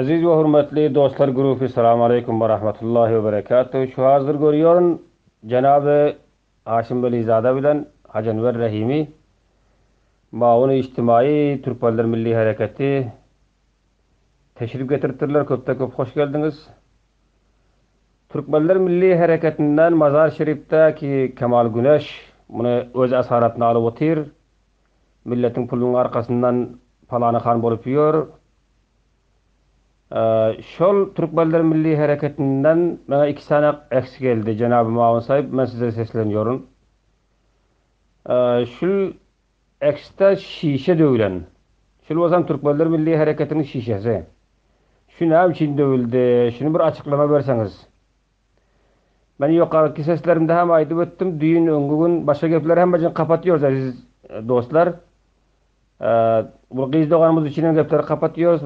Aziz we hurmatly dostlar grupy Salam aleýkum we rahmetullahi we berekatuh şu hazir görýorin jenaby Haşim Welizada bilen Hajy Enwer Rahimi Mawyny Ijtimaýy Türkmenler Milli Hereketi teşrif getiripdirler köpden köp hoş geldiňiz Türkmenler Milli Hereketinden Mazar Şerifde ki Kemal Güneş muny öz asaratyna alyp otyr Milletiň pulunyň arkasyndan palany han bolup ýör. Şol Türkmenler Milli Hereketinden maňa iki sany eks geldi. Jenaby Mawun saýyp, men size seslenýorun. Şul eksde şişe döwlen. Şul bolsam Türkmenler Milli Hereketiniň şişesi. Şu näme üçin döwüldi? Şuny bir açyklama berseňiz. Men ýokarky seslerimde hem aýdyp ötdüm, düýn, öňki gün başga gepleri hemmejini kapatýorys eziz dostlar. Bu gyz doganymyz üçin hem gepleri kapatýorys.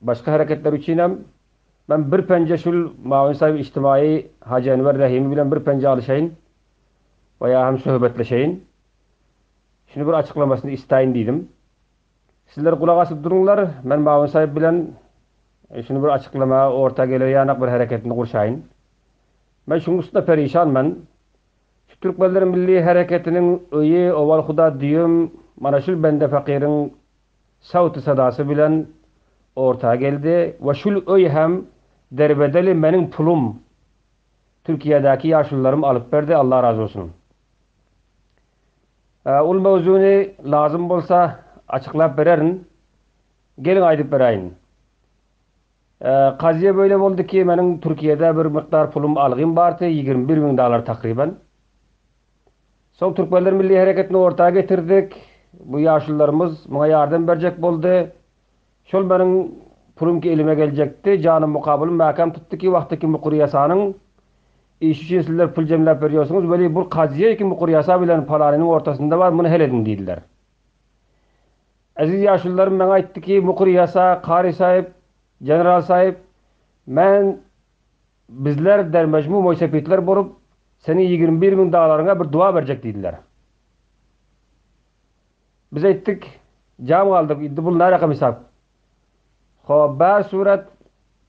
Başga hereketler üçin hem. Men bir penje şul Mawin saýyp içtimaýy Hajy Enwer Rahimi bilen bir penje alyşaýyn. We ýa hem söhbetleşeýin. Şuny bir açyklamasyny istäýin diýdim. Sizler gulak asyp duruňlar, men Mawin saýyp bilen şuny bir açyklama, orta geler ýanak bir hereketini gurşaýyn. Men şuň üstünde perişan men. Şu türkmenler milli hereketiniň öýi owal huda düýüm mana şul bende fakyryň sawty sadasy bilen orta geldi we şul öý hem derbedeli meniň pulum Türkiýedäki ýaşulularym alyp berdi Allah razy bolsun. Ol mowzuny lazym bolsa açyklap bererin. Geliň aýdyp beräýin. Kaziýa beýle boldy ki, meniň Türkiýede bir mukdar pulum algym bardy, 21 müň dollar takryban. Soň Türkmenler Milli Hereketini orta getirdik. Bu ýaşulularymyz muňa ýardam berjek boldy. Şol meniň pulum ki elime geljekdi. Janym mukabylym mäkäm tutdy ki, wagty ki Mukurýasanyň işi üçin sizler pul jemläp berýorsiňiz, weli bul kaziýa ki Mukurýasa bilen palanynyň ortasynda bar, muny hel ediň diýdiler. Eziz ýaşulularym maňa aýtdy ki, Mukurýasa, Kary saýyp, General saýyp, men bizler dermejmu moýsepitler bolup, seniň 21 müň dalaryňa bir dua berjek diýdiler. Biz aýtdyk, jam galdyk, indi bul närakam hesap. Hop, bär surat,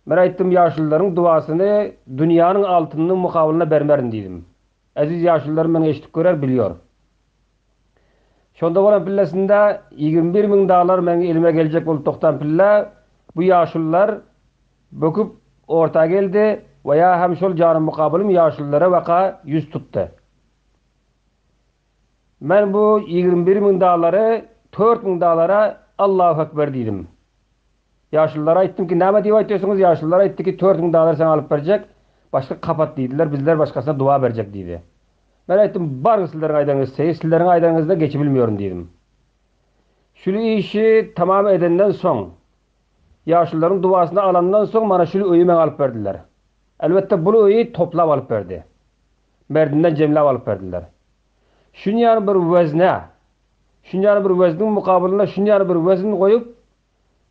men aýtdym, ýaşulularyň duasyny dünýäniň altynynyň mukabylyna bermerin diýdim. Eziz ýaşulularym meni eşidip görer, bilýor. Şonda bolan pillesinde 21 müň dalar meň elime geljek bolup toktan pille, bu ýaşulular böküp orta geldi we ýa hem şol janym mukabylym ýaşululara waka ýüz tutdy. Men bu 21 müň dalary 4 müň dalara Allahu Ekber diýdim. Ýaşululara aýtdym ki, näme diýip aýtýarsyňyz? Ýaşulular aýtdy ki, 4 müň dalar saňa alyp berjek, başga kapat diýdiler, bizler başgasyna dua berjek diýdi. Men aýtdym, baryň sizleriň aýdanyňyz seýis, sizleriň aýdanyňyzda geçibilmiyorum diýdim. Şul işi tamam edenden soň, ýaşulularyň duasyny alandan soň mana şul öýi maňa alyp berdiler. Elbetde bul öýi toplap alyp berdi. Merdinden jemläp alyp berdiler. Şunýany bir wezne, şunýany bir wezniň mukabylynda şunýany bir wezn goýup,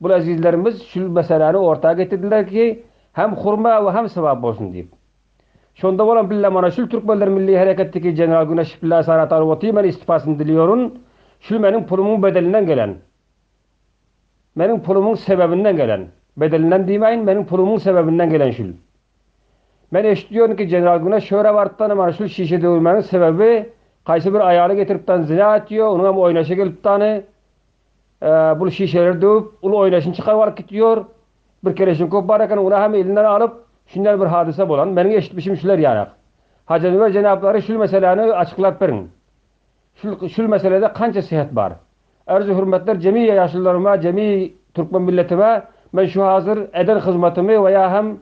bul ezizlerimiz şul meseläni orta getirdiler ki, hem hurma we hem sogap bolsun diýip. Şonda bolan bille mana şul Türkmenler Milli Hereketdiki General Güneş bille Sarat Arwati men istifasyny diliýorun, şul meniň pulumyň bedelinden gelen. Meniň pulumyň sebebinden gelen. Bedelinden diýmäýin, meniň pulumyň sebebinden gelen şul. Men eşitýorin ki General Güneş şöre barypdan mana şul şişe döwülmäniň sebebi kaýsy bir aýaly getiripdan zina etýo, onuňam oýnaşy gelipdany. Bul şişeleri döwüp, uly oýnaşyny çykaryp alyp gitýor. Bir keleşnikow bar eken, ony hem elinden alyp, şundan bir hadysa bolan. Meniň eşitmişim şular ýanak. Hajy Enwer jenaplary şul meseläni açyklap beriň. Şul şul meselede kança syhat bar? Arz-u hürmetler jemi ýaşulularyma, jemi türkmen milletime men şu hazir eden hyzmatymy we ýa hem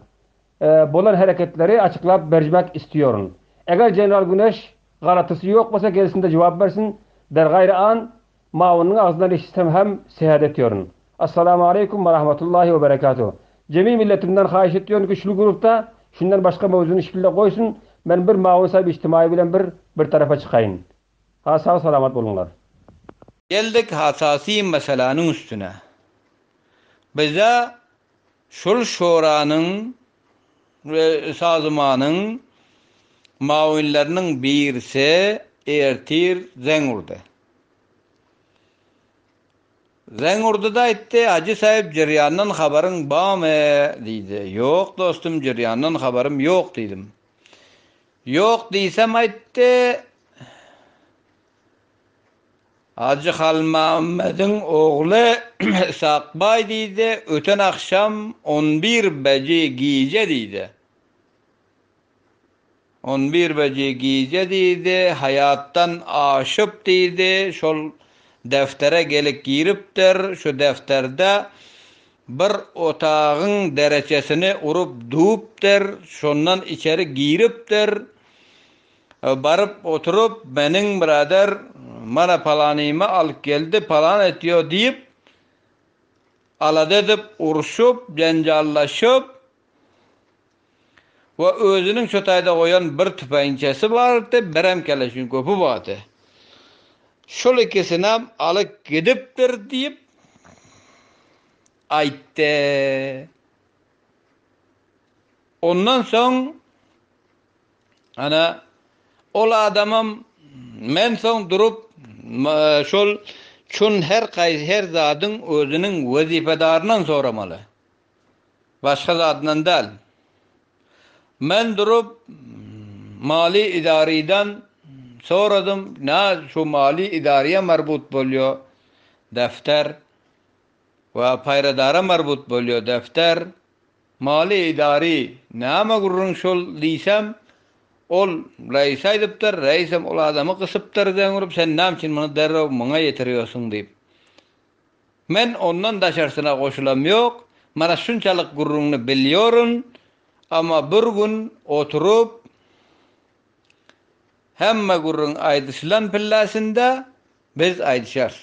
bolan hereketleri açyklap berjmek istiýoryn. Eger General Güneş galatysy ýok bolsa gelsinde jogap bersin, der gaýry an Mawynyň agzyndan eşitsem hem sehat etýorin. Assalamu aleýkum we rahmetullahi we berekatuh. Jemi milletimden haýyş etýorin ki şul grupda şundan başga mowzuny şikilde goýsun, men bir Mawun saýyp içtimaýy bilen bir bir tarapa çykaýyn. Ha sag salamat boluňlar. Geldik hasasy meseläniň üstüne. Bize şul şoranyň we sazymanyň mawinleriniň birisi ertir zeň urdy. Zeň urdy-da aýtdy, Hajy saýyp, Jirýandan habaryň bamy? diýdi. Ýok, dostum, Jirýandan habarym ýok diýdim. Ýok diýsem aýtdy, Hajy Halmämmediň ogly Isakbaý diýdi, öten agşam on bir beji gije diýdi. On bir beji gije diýdi, haýatdan aşyp diýdi, şol deftere gelip giripdir, şu defterde bir otagyň dereçesini urup duwupdyr, şondan içeri giripdir, baryp oturyp, meniň byrader mana palanymy alyp geldi, palan etýo diýip, alada edip, urşup, jenjallaşyp, We özüniň şo taýda goýan bir tüpeňçesi bardy, birem keleşnikowy bardy. Şol ikisinem alyp gidipdir diýip aýtdy. Ondan soň ana ol adamam men soň durup şol çun her gaýsy her zadyň özüniň wezipedaryndan soramaly. Başga zadyndan däl. Men durup Mali idarydan soradym, nä şu mali idaryýa marbut bolýo defter we paýradara marbut bolýo defter. Mali idary näme gürrüň şol diýsem, ol reýse aýdypdyr, reýsem ol adamy gysypdyr zeň urup, sen näme üçin muny derrew muňa ýetirýorsyň diýip. Men ondan daşarsyna goşulam ýok, mana şunçalyk gürrüňini bilýoryn, amma bir gün oturyp hemme gürrüň aýdyşylan pilläsinde biz aýdyşarys.